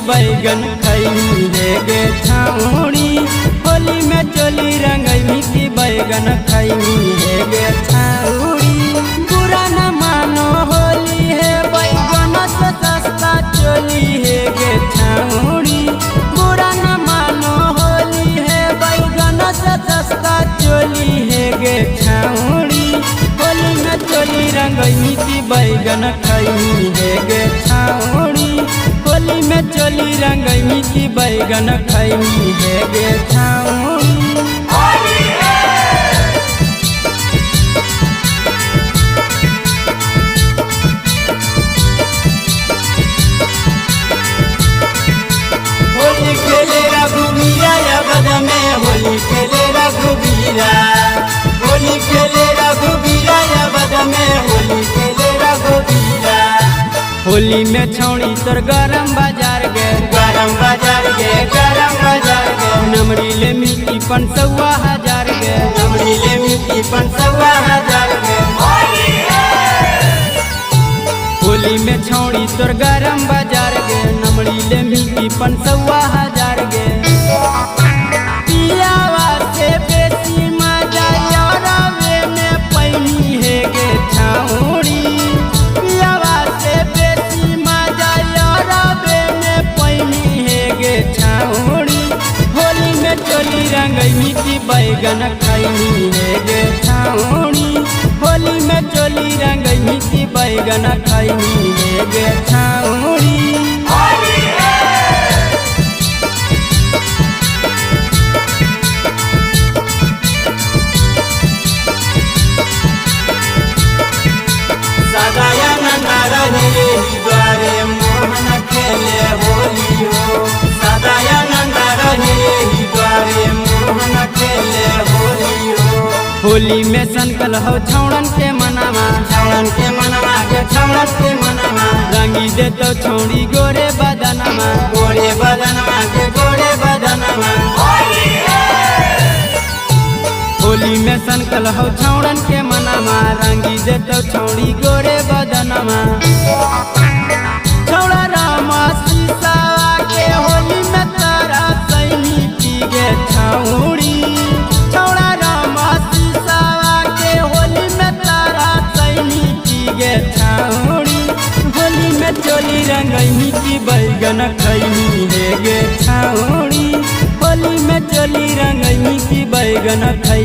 बैगन खैनी हे गे छाउड़ी। होली में चोली रंगैनी की बैगन खैनी हे गे छाउड़ी। बुरा न मानो होली है बैगन से सस्ता चोली हे गे छाउड़ी। बुरा न मानो होली है बैगन से सस्ता चोली हे गे छाउड़ी। होली में चोली रंगैनी की बैगन खैनी हे गे छाउड़ी। होली में चोली रंगैनी की बैगन खैनी हे गे छाउड़ी। होली खेले रघुवीरा अवध में, होली खेले रघुवीरा। होली खेले रघुवीरा अवध में, होली खेले रघुवीरा। होली में छौड़ी तोर गरम बाजार गे, गरम बाजार गे, गरम बाजार गे। नमरी ले मिट्टी 500 हजार गे, नमरी ले मिट्टी 500 हजार गे। होली में छौड़ी तोर गरम बाजार गे, नमरी ले मिट्टी 500 हजार गे। पियावा से बेसी मजा यारावे में पैनी हे गे छाउड़ी। पियावा से बेसी मजा यारावे में पैनी हे गे छाउड़ी। होली में चोली रंगैनी की बैगन खैनी हे गे छाउड़ी। होली में चोली रंगैनी की बैगन खैनी हे गे छाउड़ी। सदायानंद रहे द्वारे मोहन खेले होली हो। सदायानंद रहे द्वारे मोहन खेले होली हो। होली में सनकल हो छौड़न के मनावा, छौड़न के मनवा के, छौड़न के मनवा। रंगी दे तो छौड़ी गोरे बदनमा, गोरे बदनमा के, गोरे बदनमा। होली में सनकल हो छौड़न के मनावा, रंगी दे तो छौड़ी गोरे बदनमा। छौड़ा रामा सीसावा के होली में तारा सैनी पी गे छौड़ी। छौड़ा रामा सीसावा के होली में तारा सैनी पी गे छौड़ी। होली में चोली रंगैनी की बैगन खैनी हे गे छौड़ी। होली में चोली रंगैनी की बैगन खैनी।